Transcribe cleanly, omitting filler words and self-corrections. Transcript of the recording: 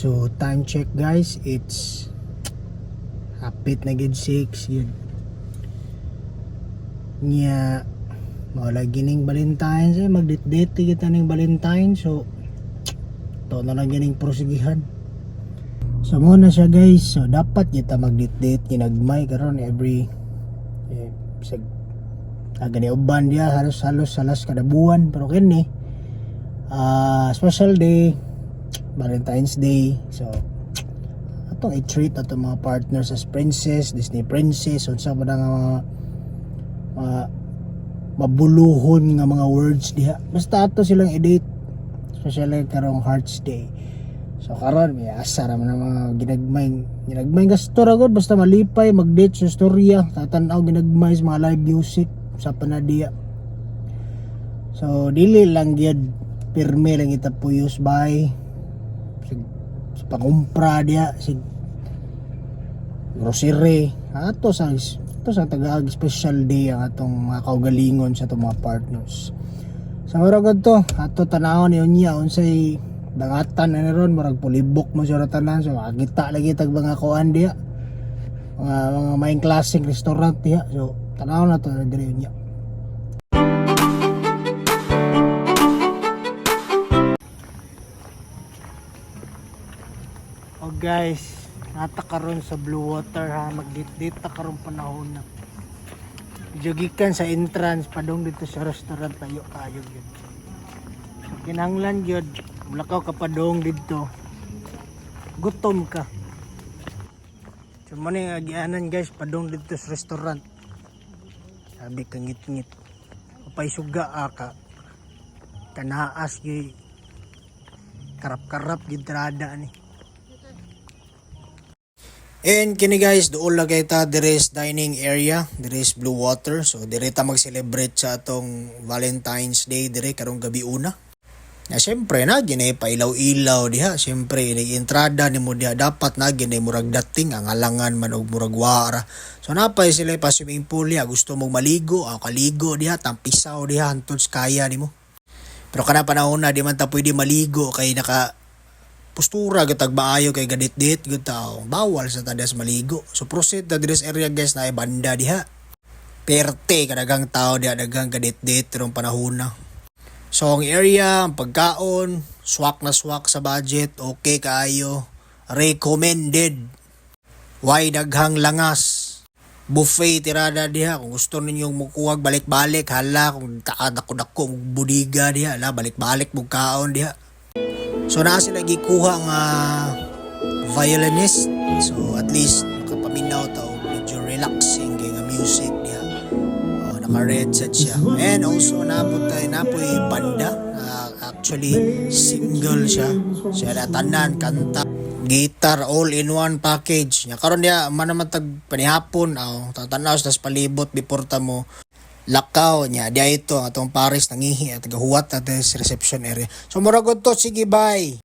So time check, guys, it's hapit na gid 6 yun. Nya mao lagi ning Valentine's eh, magdate-date kita ning Valentine, so to na lang gining prosigihan. So mo na siya, guys. So dapat kita magdate-date ginagmay karon every eh, sa gani uban diya halos halos halos kada buwan, pero kini special day, Valentine's Day, so atong i-treat atong mga partners as princess, Disney princess, unsa ba na nga mga mabuluhon nga mga words diha. Basta ato silang i-date, especially karong Hearts Day. So karon may asa ra man ang mga ginagmay ginagmay gasto ra gud, basta malipay mag-date sa storya, tatan-aw ginagmay sa mga live music sa panadiya. So dili lang gyud pirme lang ita puyos bay sa pangumpra diha sig grocery, ato sa tagaag special day ang atong mga kaugalingon sa atong mga partners. So murag to ato tanawon ni unya unsay dangatan na ni ron, murag pulibok mo siya ra tanan, so makakita lagi tag mga kuan diha, mga main klaseng restaurant diha. So tanawon na to diri unya. Oh guys, nata karon sa Blue Water ha, magdit-dit ta karon panahon na. Medyo gikan sa entrance padung dito sa restaurant, tayo kayo gyud. So kinahanglan gyud mulakaw ka padung didto. Gutom ka. So mo ni agianan, guys, padung dito sa restaurant. Sabi ka ngit-ngit. Upay suga ka. Kanaas gyud, karap-karap gyud trada ni. And kini guys, dool lang kay ta dire sa dining area, dire sa Blue Water. So dire ta mag-celebrate sa atong Valentine's Day dire karong gabi una. Na syempre na ginay pailaw-ilaw diha, syempre inig entrada nimo diha dapat na ginay murag dating ang alangan man og murag wara. So napay sila pa swimming pool diha, gusto mong maligo, ang kaligo diha, tampisaw diha hantod sa kaya nimo. Pero kana panahon na di man ta pwede maligo kay naka postura gitag maayo kay gadit-dit gud tao. Bawal sa tadas maligo. So proceed ta diri sa area, guys, na banda diha. Perte kadagang tao diha, daghang gadit-dit rong panahon na. So ang area, ang pagkaon, swak na swak sa budget, okay kaayo. Recommended. Why daghang langas. Buffet tirada diha kung gusto ninyong mukuhag balik-balik, hala, kung dako-dako budiga diha, hala, balik-balik mo kaon diha. So naa sila gikuha nga violinist. So at least makapaminaw ta og medyo relaxing kay nga music diha. Oh, naka-red set siya. And also napod tayo napoy banda. Actually single siya. Siya na tanan kanta, guitar, all in one package. Nya karon diha man naman tag panihapon aw tatanaw sa palibot before ta mo lakaw niya diya ito ang atong Paris nangihi at gahuwat natin sa reception area. So mura gud to, sige, bye.